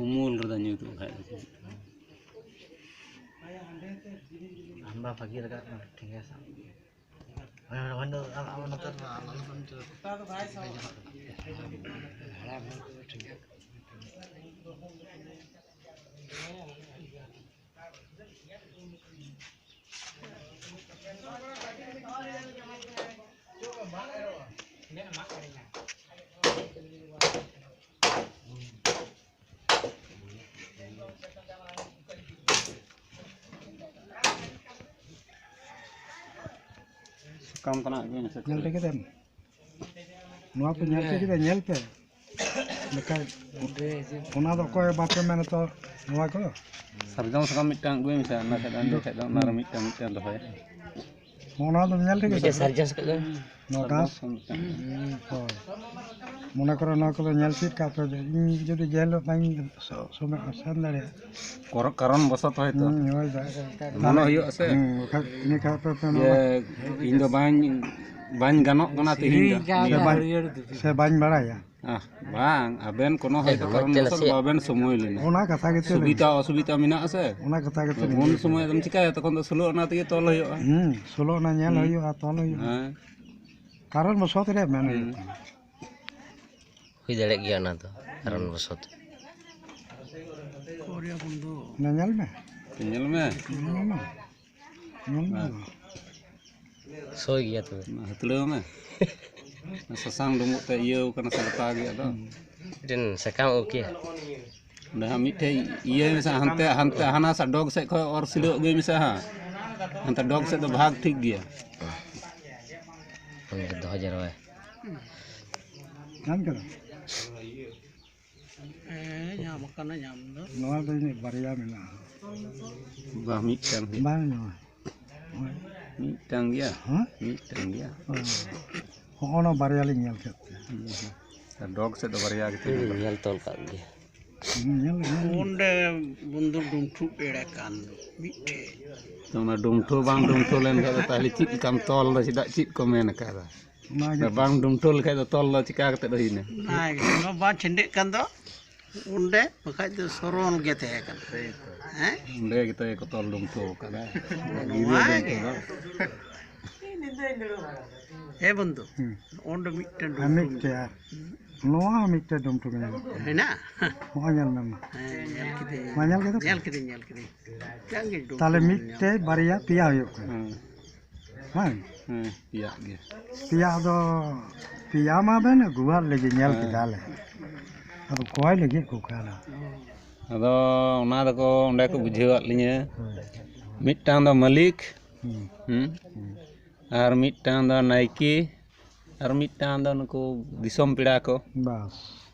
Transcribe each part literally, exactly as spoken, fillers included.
ᱩᱢᱩᱞ ᱨᱮᱫᱚ ᱧᱩᱛᱩᱜ ᱠᱷᱟᱡ ᱫᱚ᱾ ᱟᱢ ᱵᱟ ᱵᱷᱟᱜᱤ ᱞᱟᱜᱟᱜ ᱠᱟᱱᱟ, ᱴᱷᱤᱠ ᱜᱮᱭᱟ, ᱥᱟᱵ᱾ ᱦᱳᱭ, ᱦᱳᱭ, ᱦᱳᱭ, ᱟᱢ, ᱟᱢ ᱱᱚᱛᱮ ᱨᱮ ᱟᱞᱚ ᱥᱮᱫ ᱮᱢ ᱪᱟᱞᱟᱜ᱾ ᱦᱟᱲᱟᱢ ᱦᱚᱲ ᱠᱚᱫᱚ ᱴᱷᱤᱠ ᱜᱮᱭᱟ᱾ ᱥᱟᱠᱟᱢ ᱛᱟᱱᱟᱜ ᱜᱮ ᱢᱮᱥᱮ ᱧᱮᱞ ᱴᱷᱤᱠ ᱠᱮᱫᱟᱢ? ᱱᱚᱣᱟ ᱠᱚ ᱧᱮᱞ ᱴᱷᱤᱠ ᱠᱮᱫᱟ, ᱧᱮᱞ ᱯᱮ᱾ ᱵᱟᱠᱷᱟᱡ ᱚᱱᱟ ᱫᱚ ᱚᱠᱚᱭ ᱵᱟᱯᱮ ᱢᱮᱱᱟ ᱛᱚ ᱱᱚᱣᱟ ᱠᱚ? ᱥᱟᱨᱡᱚᱢ ᱥᱟᱠᱟᱢ ᱢᱤᱫᱴᱟᱝ ᱟᱹᱜᱩᱭ ᱢᱮᱥᱮ, ᱚᱱᱟ ᱠᱷᱟᱡ ᱫᱚ ᱚᱸᱰᱮ ᱠᱷᱟᱡ ᱫᱚ ᱚᱱᱟ ᱨᱮ ᱢᱤᱫᱴᱟᱝ, ᱢᱤᱫᱴᱟᱝ ᱫᱚᱦᱚᱭᱟ᱾ ᱚᱱᱟ ᱫᱚᱢ ᱧᱮᱞ ᱴᱷᱤᱠ ᱢᱤᱫᱴᱮᱡ ᱠᱮᱫᱟ? ᱥᱟᱨᱡᱚᱢ ᱥᱟᱠᱟᱢ ᱫᱚ᱾ ᱱᱚᱣᱟ ᱜᱷᱟᱥ? ᱦᱩᱸ, ᱦᱳᱭ᱾ ᱢᱚᱱᱮ ᱠᱚᱨᱚ ᱱᱚᱣᱟ ᱠᱚᱫᱚ ᱧᱮᱞ ᱪᱮᱫ ᱠᱟᱜ ᱯᱮ, ᱤᱧ ᱡᱩᱫᱤ ᱡᱮ ᱦᱤᱞᱳᱜ ᱱᱟᱜ ᱤᱧ ᱥᱚ-, ᱥᱚᱢᱚᱭ ᱥᱮᱱ ᱫᱟᱲᱮᱭᱟᱜᱼᱟ᱾ ᱠᱚᱨ-, ᱠᱟᱨᱚᱱ ᱵᱚᱥᱚᱛ ᱦᱚᱭᱛᱳ᱾ ᱦᱩᱸ, ᱦᱳᱭ, ᱫᱟ-, ᱢᱚᱱᱮ ᱦᱩᱭᱩᱜᱼᱟ ᱥᱮ᱾ ᱦᱩᱸ, ᱵᱟᱠᱷᱟᱡ ᱤᱱᱟᱹ ᱠᱷᱟᱡ ᱯᱮ, ᱯᱮ ᱡᱮ ᱱᱚᱣᱟ ᱤᱧ ᱫᱚ ᱵᱟᱹᱧ, ᱵᱟᱹᱧ ᱜᱟᱱᱚᱜ ᱠᱟᱱᱟ ᱛᱮᱦᱮᱧ ᱫᱚ᱾ ᱥᱮ ᱵᱟᱹᱧ, ᱥᱮ ᱵᱟᱹᱧ ᱵᱟᱲᱟᱭᱟ᱾ ᱟᱦ, ᱵᱟᱝ, ᱟᱵᱮᱱ ᱠᱳᱱᱳ ᱦᱚᱭᱛᱳ ᱠᱟᱨᱚᱱ ᱵᱚᱥᱚᱛ ᱵᱟᱵᱮᱱ ᱥᱚᱢᱚᱭ ᱞᱮᱱᱟ᱾ ᱚᱱᱟ ᱠᱟᱛᱷᱟ ᱜᱮᱛᱚ ᱞᱟᱹᱭ᱾ ᱥᱩᱵᱤᱫᱷᱟ ᱚᱥᱩᱵᱤᱫᱷᱟ ᱢᱮᱱᱟᱜᱼᱟ ᱥᱮ? ᱚᱱᱟ ᱠᱟᱛᱷᱟ ᱜᱮᱛᱚ ᱞᱟᱹᱭ᱾ ᱩᱱ ᱥᱚᱢᱚᱭ ᱟᱫᱚᱢ ᱪᱤᱠᱟᱹᱭᱟ? ᱛᱚᱠᱷᱚᱱ ᱫᱚ ᱥᱳᱞᱳ ᱟᱱᱟ ᱛᱮᱜᱮ ᱛᱚᱞ ᱦᱩᱭᱩᱜᱼᱟ᱾ ᱦᱩᱸ, ᱥᱳᱞᱳ ᱟᱱᱟ ᱧᱮᱞ ᱦᱩᱸ᱾ ᱦᱩᱭᱩᱜᱼᱟ, ᱛᱚᱞ ᱦᱩᱭᱩᱜᱼᱟ᱾ ᱦᱮᱸ᱾ ᱠᱟᱨᱚᱱ ᱵᱚᱥᱚᱛ ᱨᱮᱭᱟᱜ ᱢᱮᱱ ᱦᱩᱭᱩᱜ ᱦᱩᱸ᱾ ᱠᱟᱱᱟ᱾ ᱦᱩᱭ ᱫᱟᱲᱮᱭᱟᱜ ᱜᱮᱭᱟ ᱚᱱᱟ ᱫᱚ, ᱠᱟᱨᱚᱱ ᱵᱚᱥᱚᱛ᱾ ᱚᱱᱟ ᱧᱮᱞ ᱢᱮ᱾ ᱧᱮᱞ ᱢᱮ᱾ ᱧᱮᱞ ᱢᱮ᱾ ᱧᱮᱞ ᱢᱮ᱾ ᱦᱮᱸ᱾ ᱥᱳᱭ ᱜᱮᱭᱟ ᱛᱚᱵᱮ᱾ ᱚᱱᱟ ᱦᱟᱹᱛᱲᱟᱹᱣ ᱢᱮ᱾ ᱥᱟᱥᱟᱝ ᱰᱩᱸᱵᱩᱜ ᱛᱮ ᱤᱭᱟᱹᱣ ᱠᱟᱱᱟ ᱥᱮ ᱜᱚᱴᱟ ᱜᱮ ᱟᱫᱚ᱾ ᱢᱤᱫᱴᱮᱱ ᱥᱟᱠᱟᱢ ᱟᱹᱜᱩ ᱠᱮᱭᱟ᱾ ᱚᱸᱰᱮ ᱦᱟᱸᱜ ᱢᱤᱫᱴᱷᱮᱡ ᱤᱭᱟᱹᱭ ᱢᱮᱥᱮ, ᱦᱟᱱᱛᱮ, ᱦᱟᱱᱛᱮ ᱦᱟᱱᱟ ᱥᱟ-, ᱰᱚᱜᱽ ᱥᱮᱫ ᱠᱷᱚᱡ ᱚᱨ ᱥᱤᱞᱟᱹᱣ ᱟᱹᱜᱩᱭ ᱢᱮᱥᱮ ᱦᱟᱸᱜ᱾ ᱦᱟᱱᱛᱮ ᱰᱚᱜᱽ ᱥᱮᱫ ᱫᱚ ᱵᱷᱟᱜᱽ ᱴᱷᱤᱠ ᱜᱮᱭᱟ᱾ ᱚᱸᱰᱮ ᱫᱚᱦᱚ ᱡᱟᱣᱨᱟᱭ᱾ ᱧᱟᱢ ᱠᱮᱫᱟ? ᱦᱮᱸ, ᱧᱟᱢ ᱟᱠᱟᱱᱟ ᱧᱟᱢ ᱫᱚ᱾ ᱱᱚᱣᱟ ᱫᱚ ᱡᱟᱹᱱᱤᱡ ᱵᱟᱨᱭᱟ ᱢᱮᱱᱟᱜᱼᱟ᱾ ᱵᱟᱝ, ᱢᱤᱫᱴᱟᱝ ᱜᱮ᱾ ᱵᱟᱝ ᱧᱟᱢᱟ᱾ ᱢᱤᱫᱴᱟᱝ ᱜᱮᱭᱟ? ᱦᱮᱸ? ᱢᱤᱫᱴᱟᱝ ᱜᱮᱭᱟ᱾ ᱚ᱾ ᱦᱚᱸᱜᱼᱚ ᱱᱚᱣᱟ ᱵᱟᱨᱭᱟ ᱞᱤᱧ ᱧᱮᱞ ᱠᱮᱫ ᱛᱮ᱾ ᱦᱩᱸ, ᱦᱩᱸ᱾ ᱟᱨ ᱰᱚᱜᱽ ᱥᱮᱫ ᱫᱚ ᱵᱟᱨᱭᱟ ᱜᱮ ᱛᱟᱦᱮᱸ ᱠᱟᱱᱟ᱾ ᱧᱮᱞ ᱛᱚᱞ ᱠᱟᱜ ᱜᱮ᱾ ᱧᱮᱞ ᱧᱮᱞ ᱚᱸᱰᱮ ᱵᱚᱱᱫᱷᱩ ᱰᱩᱢᱴᱷᱩ ᱮᱲᱮ ᱠᱟᱱ ᱫᱚ ᱢᱤᱫᱴᱷᱮᱡ᱾ ᱛᱚ ᱚᱱᱟ ᱰᱩᱢᱴᱷᱩ ᱵᱟᱝ ᱰᱩᱢᱴᱷᱩ ᱞᱮᱱᱠᱷᱟᱱ ᱫᱚ ᱛᱟᱦᱚᱞᱮ ᱪᱮᱫ ᱞᱮᱠᱟᱢ ᱛᱚᱞ ᱫᱚ? ᱪᱮᱫᱟᱜ, ᱪᱮᱫ ᱠᱚ ᱢᱮᱱ ᱟᱠᱟᱫᱟ? ᱚᱱᱟ ᱜᱮ᱾ ᱵᱟᱝ ᱰᱩᱢᱴᱷᱩ ᱞᱮᱠᱷᱟᱡ ᱫᱚ ᱛᱚᱞ ᱫᱚ ᱪᱤᱠᱟ ᱠᱟᱛᱮ ᱫᱚ ᱦᱩᱭᱱᱟ? ᱚᱱᱟ ᱜᱮ᱾ ᱱᱚᱣᱟ ᱵᱟᱝ ᱪᱷᱤᱸᱰᱟᱹᱜ ᱠᱟᱱ ᱫᱚ ᱚᱸᱰᱮ, ᱵᱟᱠᱷᱟᱡ ᱫᱚ ᱥᱚᱨᱚᱞ ᱜᱮ ᱛᱟᱦᱮᱸ ᱠᱟᱱᱟ᱾ ᱦᱮᱸ? ᱚᱸᱰᱮ ᱜᱮᱛᱚ ᱠᱚ ᱛᱚᱞ ᱰᱩᱢᱴᱷᱩ ᱟᱠᱟᱫᱟ᱾ ᱱᱚᱣᱟ ᱜᱤᱨᱟᱹ ᱜᱮ᱾ ᱰᱩᱢᱴᱷᱩ ᱫᱚ᱾ ᱦᱮᱸ ᱵᱚᱱᱫᱷᱩ, ᱦᱩᱸ᱾ ᱚᱸᱰᱮ ᱢᱤᱫᱴᱮᱱ ᱟᱨ ᱰᱩᱢᱴᱷᱩ ᱢᱤᱫᱴᱮᱡ ᱟᱨ ᱱᱚᱣᱟ ᱦᱚᱸ ᱢᱤᱫᱴᱮᱡ ᱰᱩᱢᱴᱷᱩ ᱢᱮᱱᱟᱜᱼᱟ᱾ ᱦᱮᱱᱟᱜᱼᱟ? ᱦᱚᱸᱜᱼᱚᱭ ᱧᱮᱞ ᱢᱮ ᱢᱟ᱾ ᱦᱮᱸ, ᱧᱮᱞ ᱠᱤᱫᱟᱹᱧ᱾ ᱢᱟ ᱧᱮᱞ ᱠᱮᱫᱟ? ᱧᱮᱞ ᱠᱤᱫᱟᱹᱧ, ᱧᱮᱞ ᱠᱤᱫᱟᱹᱧ᱾ ᱢᱤᱫᱴᱟᱝ ᱜᱮ ᱰᱩᱢᱴᱷᱩ ᱛᱟᱦᱞᱮ ᱢᱮᱱᱟᱜᱼᱟ᱾ ᱢᱤᱫᱴᱮᱡ ᱵᱟᱨᱭᱟ ᱯᱮᱭᱟ ᱦᱩᱭᱩᱜ ᱠᱟᱱᱟ᱾ ᱦᱮᱸ᱾ ᱵᱟᱝ? ᱦᱮᱸ, ᱯᱮᱭᱟᱜ ᱜᱮ᱾ ᱯᱮᱭᱟ ᱫᱚ, ᱯᱮᱭᱟ ᱢᱟ ᱵᱮᱱ ᱟᱹᱜᱩᱣᱟᱫ ᱞᱟᱹᱜᱤᱫ, ᱧᱮᱞ ᱦᱮᱸ᱾ ᱠᱮᱫᱟᱞᱮ᱾ ᱟᱫᱚ ᱚᱠᱚᱭ ᱞᱟᱹᱜᱤᱫ ᱠᱚ ᱠᱷᱟᱱᱟ? ᱟᱫᱚ ᱚᱱᱟ ᱫᱚᱠᱚ ᱚᱸᱰᱮ ᱠᱚ ᱵᱩᱡᱷᱟᱹᱣᱟᱫ ᱞᱤᱧᱟᱹ᱾ ᱦᱳᱭ᱾ ᱢᱤᱫᱴᱟᱝ ᱫᱚ ᱢᱟᱹᱞᱤᱠ, ᱦᱩᱸ᱾ ᱦᱩᱸ? ᱦᱩᱸ᱾ ᱟᱨ ᱢᱤᱫᱴᱟᱝ ᱫᱚ ᱱᱟᱭᱠᱮ, ᱟᱨ ᱢᱤᱫᱴᱟᱝ ᱫᱚ ᱱᱩᱠᱩ ᱫᱤᱥᱚᱢ ᱯᱮᱲᱟ ᱠᱚ᱾ ᱵᱟᱥ,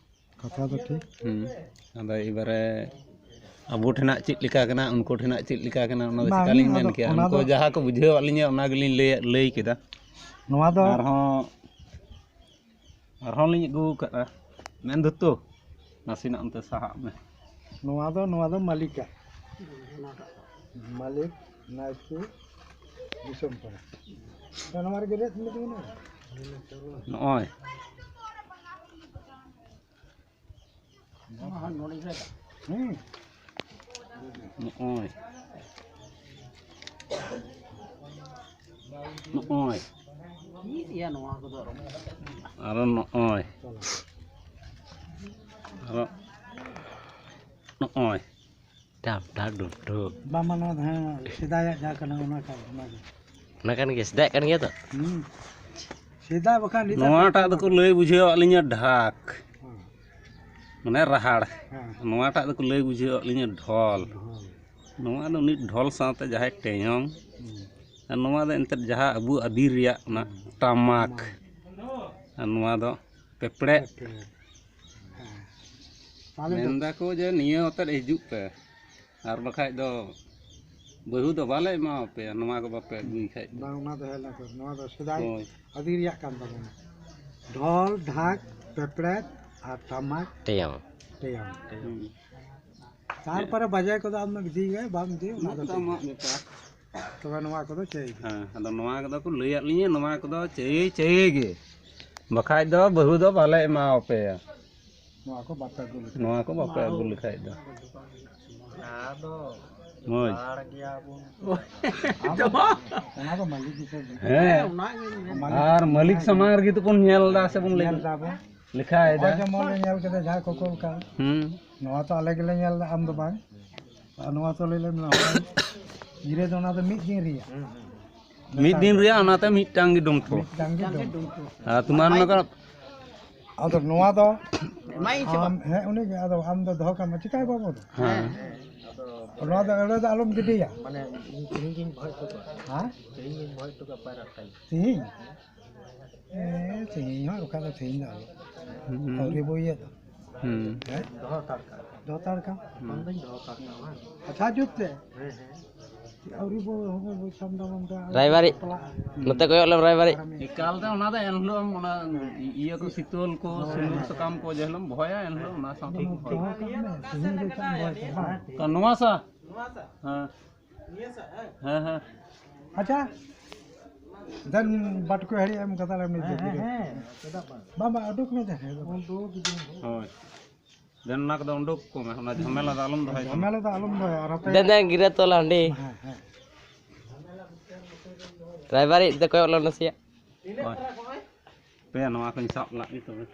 ᱠᱟᱛᱷᱟ ᱫᱚ ᱴᱷᱤᱠ᱾ ᱦᱩᱸ᱾ ᱟᱫᱚ ᱮᱵᱟᱨᱮ ᱟᱵᱚ ᱴᱷᱮᱱᱟᱜ ᱪᱮᱫ ᱞᱮᱠᱟ ᱠᱟᱱᱟ, ᱩᱱᱠᱩ ᱴᱷᱮᱱᱟᱜ ᱪᱮᱫ ᱞᱮᱠᱟ ᱠᱟᱱᱟ, ᱚᱱᱟ ᱫᱚ ᱵᱟᱝ, ᱪᱮᱠᱟᱞᱤᱧ ᱢᱮᱱ ᱚᱱᱟ ᱫᱚ, ᱠᱮᱭᱟ? ᱚᱱᱟ ᱩᱱᱠᱩ ᱫᱚ ᱡᱟᱦᱟᱸ ᱠᱚ ᱵᱩᱡᱷᱟᱹᱣᱟᱫ ᱞᱤᱧᱟᱹ, ᱚᱱᱟ ᱜᱮᱞᱤᱧ ᱞᱟᱹᱭ, ᱞᱟᱹᱭ ᱠᱮᱫᱟ᱾ ᱱᱚᱣᱟ ᱫᱚ ᱟᱨᱦᱚᱸ ᱟᱨᱦᱚᱸ ᱞᱤᱧ ᱟᱹᱜᱩ ᱟᱠᱟᱫᱼᱟ᱾ ᱢᱮᱱ ᱫᱚᱛᱚ, ᱱᱟᱥᱮᱱᱟᱜ ᱚᱱᱛᱮ ᱥᱟᱦᱟᱜ ᱢᱮ᱾ ᱱᱚᱣᱟ ᱫᱚ, ᱱᱚᱣᱟ ᱫᱚ ᱢᱟᱹᱞᱤᱠᱟᱜ᱾ ᱢᱟᱹᱞᱤᱠ, ᱱᱟᱭᱠᱮ, ᱫᱤᱥᱚᱢ ᱯᱟᱲᱟ᱾ ᱱᱚᱣᱟ ᱨᱮᱜᱮ ᱨᱮᱫ ᱢᱤᱫ ᱢᱮᱱᱟᱜᱼᱟ᱾ ᱱᱚᱜᱼᱚᱭ᱾ ᱦᱩᱸ᱾ ᱱᱚᱜᱼᱚᱭ᱾ ᱱᱚᱜᱼᱚᱭ᱾ ᱪᱮᱫ ᱭᱟ ᱱᱚᱣᱟ ᱠᱚᱫᱚ ᱟᱨᱚ? ᱟᱨᱚ ᱱᱚᱜᱼᱚᱭ᱾ ᱟᱨᱚ ᱱᱚᱜᱼᱚᱭ᱾ ᱰᱷᱟᱯ, ᱰᱷᱟᱯ, ᱰᱷᱩᱯ, ᱰᱷᱩᱯ᱾ ᱵᱟᱝ, ᱵᱟᱝ, ᱱᱚᱣᱟ ᱫᱚ ᱦᱮᱸ, ᱥᱮᱫᱟᱭᱟᱜ ᱡᱟᱦᱟᱸ ᱠᱟᱱᱟ, ᱚᱱᱟ ᱠᱟᱱ, ᱚᱱᱟ ᱜᱮ᱾ ᱚᱱᱟ ᱠᱟᱱ ᱜᱮᱭᱟ, ᱥᱮᱫᱟᱭᱟᱜ ᱠᱟᱱ ᱜᱮᱭᱟ ᱛᱚ? ᱦᱩᱸ᱾ ᱥᱮᱫᱟᱭ ᱵᱟᱠᱷᱟᱱ ᱱᱤᱛᱟᱜ ᱱᱚᱣᱟᱴᱟᱜ ᱫᱚᱠᱚ ᱞᱟᱹᱭ ᱵᱩᱡᱷᱟᱹᱣᱟᱜ ᱞᱤᱧᱟ ᱰᱷᱟᱠ, ᱦᱮᱸ᱾ ᱢᱟᱱᱮ ᱨᱟᱦᱟᱲ᱾ ᱦᱮᱸ᱾ ᱱᱚᱣᱟᱴᱟᱜ ᱫᱚᱠᱚ ᱞᱟᱹᱭ ᱵᱩᱡᱷᱟᱹᱣᱟᱜ ᱞᱤᱧᱟ ᱰᱷᱚᱞ᱾ ᱰᱷᱚᱞ᱾ ᱱᱚᱣᱟ ᱫᱚ ᱩᱱᱤ ᱰᱷᱚᱞ ᱥᱟᱶᱛᱮ ᱡᱟᱦᱟᱸᱭ ᱴᱮᱭᱚᱝ, ᱦᱩᱸ᱾ ᱟᱨ ᱱᱚᱣᱟ ᱫᱚ ᱮᱱᱛᱮᱫ ᱡᱟᱦᱟᱸ ᱟᱵᱚ ᱟᱹᱫᱤ ᱨᱮᱭᱟᱜ ᱚᱱᱟ ᱦᱩᱸ᱾ ᱴᱟᱢᱟᱠ᱾ ᱴᱟᱢᱟᱠ᱾ ᱟᱨ ᱱᱚᱣᱟ ᱫᱚ ᱯᱮᱯᱲᱮᱫ᱾ ᱯᱮᱯᱲᱮᱫ᱾ ᱦᱮᱸ᱾ ᱛᱟᱦᱞᱮ ᱫᱚ ᱢᱮᱱ ᱫᱟᱠᱚ ᱡᱮ ᱱᱤᱭᱟᱹ ᱟᱛᱮᱫ ᱦᱤᱡᱩᱜ ᱯᱮ, ᱟᱨ ᱵᱟᱠᱷᱟᱡ ᱫᱚ ᱵᱟᱹᱦᱩ ᱫᱚ ᱵᱟᱞᱮ ᱮᱢᱟᱣᱟᱯᱮᱭᱟ, ᱱᱚᱣᱟ ᱠᱚ ᱵᱟᱯᱮ ᱟᱹᱜᱩᱭ ᱠᱷᱟᱡ ᱫᱚ᱾ ᱵᱟᱝ, ᱚᱱᱟ ᱫᱚ ᱦᱮᱡ ᱞᱮᱱᱠᱷᱟᱱ, ᱱᱚᱣᱟ ᱫᱚ ᱥᱮᱫᱟᱭ ᱦᱳᱭ᱾ ᱟᱹᱫᱤ ᱨᱮᱭᱟᱜ ᱠᱟᱱ ᱛᱟᱵᱚᱱᱟ᱾ ᱰᱷᱚᱞ, ᱰᱷᱟᱠ, ᱯᱮᱯᱲᱮᱫ ᱟᱨ ᱴᱟᱢᱟᱠ᱾ ᱴᱮᱭᱚᱝ᱾ ᱴᱷᱤᱠ ᱜᱮᱭᱟ᱾ ᱦᱩᱸ᱾ ᱛᱟᱨᱯᱚᱨᱮ ᱵᱟᱡᱟᱭ ᱠᱚᱫᱚ ᱟᱢ ᱫᱚᱢ ᱤᱫᱤᱭ ᱜᱮᱭᱟ, ᱵᱟᱢ ᱤᱫᱤᱭᱟ, ᱚᱱᱟ ᱫᱚ ᱟᱢᱟᱜ ᱵᱮᱯᱟᱨ᱾ ᱛᱚᱵᱮ ᱱᱚᱣᱟ ᱠᱚᱫᱚ ᱪᱟᱹᱭ ᱜᱮ᱾ ᱦᱮᱸ, ᱟᱫᱚ ᱱᱚᱣᱟ ᱠᱚᱫᱚ ᱠᱚ ᱞᱟᱹᱭᱟᱫ ᱞᱤᱧᱟᱹ, ᱱᱚᱣᱟ ᱠᱚᱫᱚ ᱪᱟᱹᱭ, ᱪᱟᱹᱭ ᱜᱮ, ᱵᱟᱠᱷᱟᱡ ᱫᱚ ᱵᱟᱹᱦᱩ ᱫᱚ ᱵᱟᱞᱮ ᱮᱢᱟᱣᱟᱯᱮᱭᱟ᱾ ᱱᱚᱣᱟ ᱠᱚ ᱵᱟᱯᱮ ᱟᱹᱜᱩ ᱞᱮᱠᱷᱟᱱ᱾ ᱱᱚᱣᱟ ᱠᱚ ᱵᱟᱯᱮ ᱟᱹᱜᱩ ᱞᱮᱠᱷᱟᱡ ᱫᱚ᱾ ᱟᱫᱚ ᱢᱚᱡᱽ᱾ ᱦᱚᱲ ᱜᱮᱭᱟ ᱵᱚᱱ᱾ ᱚᱱᱟ ᱫᱚ ᱢᱟᱹᱞᱤᱠ ᱜᱮᱥᱮ᱾ ᱦᱮᱸ᱾ ᱢᱟᱹᱞᱤᱠ᱾ ᱟᱨ ᱢᱟᱹᱞᱤᱠ ᱥᱟᱢᱟᱝ ᱨᱮᱜᱮ ᱛᱚᱵᱚᱱ ᱧᱮᱞ ᱮᱫᱟ ᱥᱮ ᱵᱚᱱ ᱞᱟᱹᱭ ᱧᱮᱞ ᱫᱟ᱾ ᱫᱟᱵᱚᱱ᱾ ᱞᱮᱠᱷᱟᱭ ᱫᱟ᱾ ᱱᱚᱜᱼᱚᱭ ᱡᱮᱢᱚᱱ ᱞᱮ ᱧᱮᱞ ᱠᱮᱫᱟ ᱡᱟᱦᱟᱸᱭ ᱠᱚ ᱠᱩᱞ ᱠᱟᱜᱼᱟ᱾ ᱦᱩᱸ᱾ ᱱᱚᱣᱟ ᱛᱚ ᱟᱞᱮ ᱜᱮᱞᱮ ᱧᱮᱞ ᱫᱟ, ᱟᱢ ᱫᱚ ᱵᱟᱝ᱾ ᱟᱨ ᱱᱚᱣᱟ ᱛᱚ ᱞᱟᱹᱭ ᱞᱮᱢ, ᱱᱚᱣᱟ ᱜᱤᱨᱟᱹ ᱫᱚ ᱚᱱᱟ ᱫᱚ ᱢᱤᱫ ᱫᱤᱱ ᱨᱮᱭᱟᱜ᱾ ᱢᱤᱫ ᱫᱤᱱ ᱨᱮᱭᱟᱜ ᱚᱱᱟᱛᱮ ᱢᱤᱫᱴᱟᱝ ᱜᱮ ᱰᱚᱢᱯᱷᱚ᱾ ᱢᱤᱫᱴᱟᱝ ᱜᱮ ᱰᱚᱢᱯᱷᱚ᱾ ᱟᱨ ᱛᱩᱢᱟᱨ ᱱᱚᱝᱠᱟ ᱟᱫᱚ ᱱᱚᱣᱟ ᱫᱚ ᱮᱢᱟᱭᱤᱧ ᱥᱮ ᱟᱢ, ᱵᱟᱝ? ᱦᱮᱸ, ᱩᱱᱤ ᱜᱮ, ᱟᱫᱚ ᱟᱢ ᱫᱚ ᱫᱚᱦᱚ ᱠᱟᱜ ᱢᱮ, ᱪᱤᱠᱟᱹᱭ ᱵᱟᱵᱚ ᱫᱚ? ᱦᱮᱸ᱾ ᱱᱚᱣᱟ ᱫᱚ ᱟᱹᱲᱟᱹ ᱫᱚ ᱟᱞᱚᱢ ᱜᱤᱰᱤᱭᱟ᱾ ᱢᱟᱱᱮ, ᱤᱧ ᱛᱮᱦᱮᱧ ᱜᱤᱧ ᱵᱚᱦᱮ ᱦᱚᱴᱚ ᱠᱟᱜᱼᱟ᱾ ᱦᱮᱸ? ᱛᱮᱦᱮᱧ ᱜᱤᱧ ᱵᱚᱦᱮ ᱦᱚᱴᱚ ᱠᱟᱜᱼᱟ ᱯᱟᱭᱨᱟ ᱴᱟᱭᱤᱢ᱾ ᱛᱮᱦᱮᱧ? ᱦᱮᱸ, ᱛᱮᱦᱮᱧ ᱦᱚᱸ ᱚᱱᱠᱟ ᱫᱚ ᱛᱮᱦᱮᱧ ᱫᱚ ᱟᱞᱚ᱾ ᱦᱩᱸ᱾ ᱟᱹᱣᱨᱤ ᱵᱚ ᱤᱭᱟᱹ ᱫᱚ᱾ ᱦᱩᱸ᱾ ᱦᱮᱸ? ᱫᱚᱦᱚ ᱦᱟᱛᱟᱲ ᱠᱟᱜᱼᱟ᱾ ᱫᱚᱦᱚ ᱦᱟᱛᱟᱲ ᱠᱟᱜᱼᱟ᱾ ᱦᱩᱸ᱾ ᱵᱟᱝ ᱫᱚᱧ ᱫᱚᱦᱚ ᱦᱟᱛᱟᱲ ᱠᱟᱜᱼᱟ, ᱵᱟᱝ? ᱟᱪᱪᱷᱟ, ᱡᱩᱛ ᱛᱮ᱾ ᱦᱮᱸ, ᱦᱮᱸ᱾ ᱟᱹᱣᱨᱤ ᱵᱚ, ᱦᱚᱸᱜᱼᱚᱭ ᱵᱚ ᱪᱷᱟᱢᱰᱟ ᱢᱟᱢᱰᱟ ᱨᱟᱭᱵᱟᱨᱤᱡ, ᱵᱟᱯᱞᱟᱜᱼᱟ᱾ ᱱᱚᱛᱮ ᱠᱚᱭᱚᱜ ᱞᱮᱢ ᱨᱟᱭᱵᱟᱨᱤᱡ᱾ ᱮᱠᱟᱞ ᱛᱮ ᱚᱱᱟ ᱫᱚ ᱮᱱᱦᱤᱞᱳᱜ ᱮᱢ ᱚᱱᱟ ᱤᱭᱟᱹ ᱠᱚ ᱥᱤᱛᱚᱞ ᱠᱚ ᱥᱩᱱᱩᱢ ᱥᱟᱠᱟᱢ ᱠᱚ ᱡᱮ ᱦᱤᱞᱳᱜ ᱮᱢ ᱵᱚᱦᱚᱭᱟ ᱮᱱᱦᱤᱞᱳᱜ ᱚᱱᱟ ᱥᱟᱶᱛᱮ ᱫᱚᱦᱚ ᱠᱟᱜ ᱢᱮ, ᱛᱮᱦᱮᱧ ᱜᱮ ᱪᱟᱜ ᱮᱢ ᱫᱚᱦᱚᱭ ᱛᱟᱢᱟ᱾ ᱛᱚ ᱱᱚᱣᱟ ᱥᱟ? ᱦᱮᱸ᱾ ᱦᱮᱸ, ᱦᱮᱸ᱾ ᱟᱪᱪᱷᱟ, ᱫᱮᱱ ᱵᱟᱴᱠᱩ ᱦᱟᱹᱲᱤ ᱮᱢ ᱠᱟᱛᱟ ᱞᱮ ᱩᱱᱤ ᱦᱮᱸ, ᱫᱚ ᱦᱮᱸ, ᱵᱤᱨᱟᱴ᱾ ᱦᱮᱸ, ᱪᱮᱫᱟᱜ ᱵᱟᱝ? ᱵᱟᱝ, ᱵᱟᱝ, ᱩᱰᱩᱠ ᱢᱮ ᱡᱟᱦᱟᱸ ᱨᱮ᱾ ᱩᱰᱩᱠ ᱜᱤᱫᱟᱹᱧ᱾ ᱦᱳᱭ᱾ ᱫᱮᱱ ᱚᱱᱟ ᱠᱚᱫᱚ ᱩᱰᱩᱠ ᱠᱚᱢᱮ, ᱚᱱᱟ ᱡᱷᱟᱢᱮᱞᱟ ᱫᱚ ᱟᱞᱚᱢ ᱫᱚᱦᱚᱭ ᱛᱟᱢᱟ᱾ ᱡᱷᱟᱢᱮᱞᱟ ᱫᱚ ᱟᱞᱚᱢ ᱫᱚᱦᱚᱭᱟ, ᱟᱨ ᱟᱯᱮ ᱫᱮᱱ, ᱫᱮᱱ, ᱜᱤᱨᱟᱹ ᱛᱚᱞ ᱦᱟᱺᱰᱤ᱾ ᱦᱮᱸ, ᱦᱮᱸ᱾ ᱨᱟᱭᱵᱟᱨᱤᱡ ᱫᱚ ᱠᱚᱭᱚᱜ ᱞᱮ ᱱᱟᱥᱮᱭᱟᱜ᱾ ᱦᱳᱭ᱾ ᱯᱮ ᱱᱚᱣᱟ ᱠᱚᱧ ᱥᱟᱵ ᱞᱟᱜ ᱜᱮ ᱛᱚᱵᱮ᱾